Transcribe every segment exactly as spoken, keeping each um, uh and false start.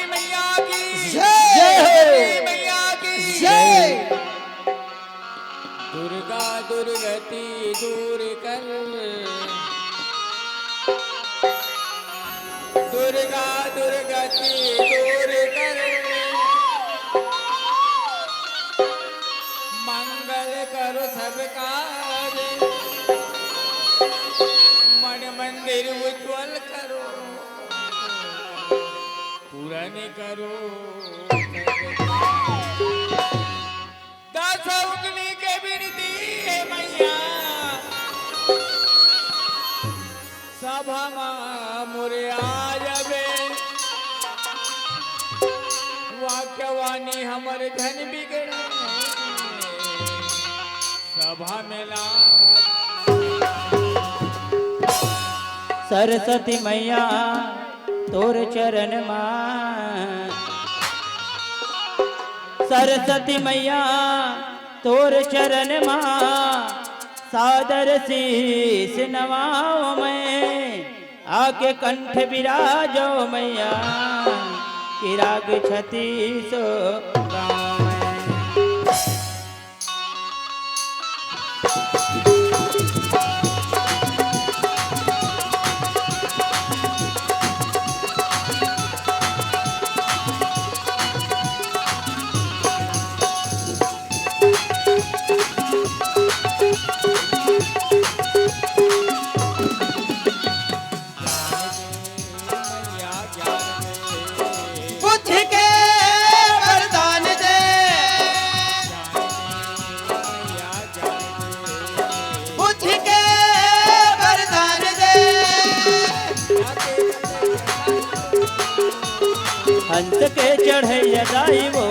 मैया की जय। जय हो। मैया की जय। दुर्गा दुर्गति दूर कर, दुर्गा दुर्गति दूर कर, मंगल करो सब काज, मन मंदिर उज्जवल करो, पूरन करो। दस उगनी के बिनती हे मैया, सभा मा मोरे आ जाबे, वाक्यवाणी हमर झन बिगड़े, सभा में लाज। सरस्वती मैया तोर चरण मा, सरस्वती मैया तोर चरण मा, सादर शीश नवाओ मैं, आके कंठ बिराजो मैया, कि राग छत्तीसो गावै। बुद्धि के वरदान दे, बुद्धि के वरदान दे। हंस के चढ़ैया दाई वो,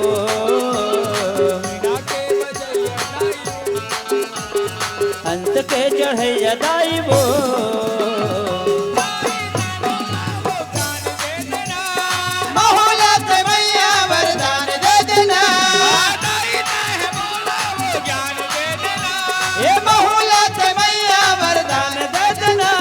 हंस के चढ़ैया दाई वो। महू ला ते मैया वरदान दे देना। ए महू ला ते मैया वरदान दे देना।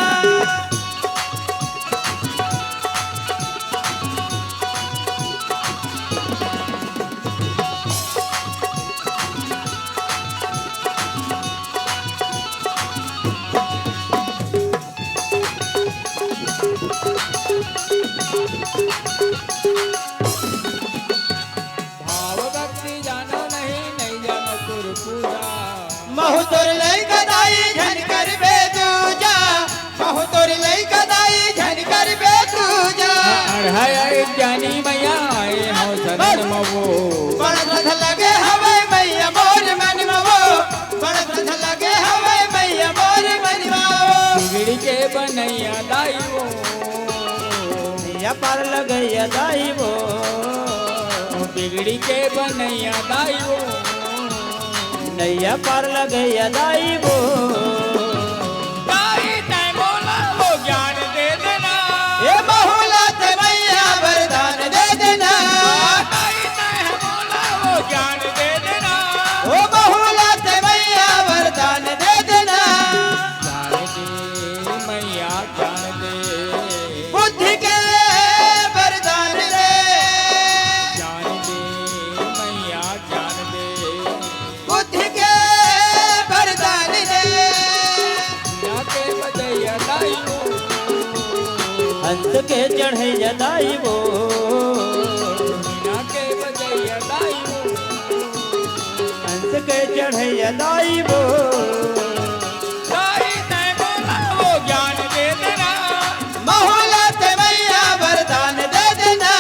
भाव भक्ति जानो नहीं, नहीं जानो गुरु पूजा। महू तोर लइका दाई झन करबे दूजा, महू तोर लइका दाई झन करबे दूजा। अढ़ाई ज्ञानी मैया आए हो सदन मवो। बड़ श्रद्धा लगे हवे मैया मोर मन मवो, बड़ श्रद्धा लगे हवे मैया मोर मन मवो। बिगड़ी के बनैया दाई वो, नैया पार लगैया दाई वो। बिगड़ी के बनैया दाई वो, नैया पार लगैया दाई वो। दाई तैं मोला वो ज्ञान दे देना। ए महू ला ते मैया वरदान दे देना। दाई तैं मोला वो ज्ञान दे देना। ओ महू ला ते मैया वरदान दे देना। शारदे मैया ज्ञान दे। बुद्धि के वरदान दे। ज्ञान दे मैया ज्ञान दे। बुद्धि के वरदान दे। मीना के बजैया दाई वो। हंस के चढ़ैया दाई वो। मीना के बजैया दाई वो। हंस के चढ़ैया दाई वो। दाई तैं मोला वो ज्ञान दे देना। महू ला ते मैया वरदान दे देना।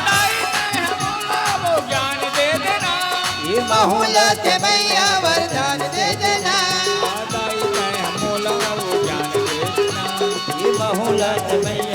दाई तैं मोला वो ज्ञान दे देना। ए महू ला ते मैया वरदान दे देना। दाई तैं मोला वो ज्ञान दे देना। ए महू ला ते मैया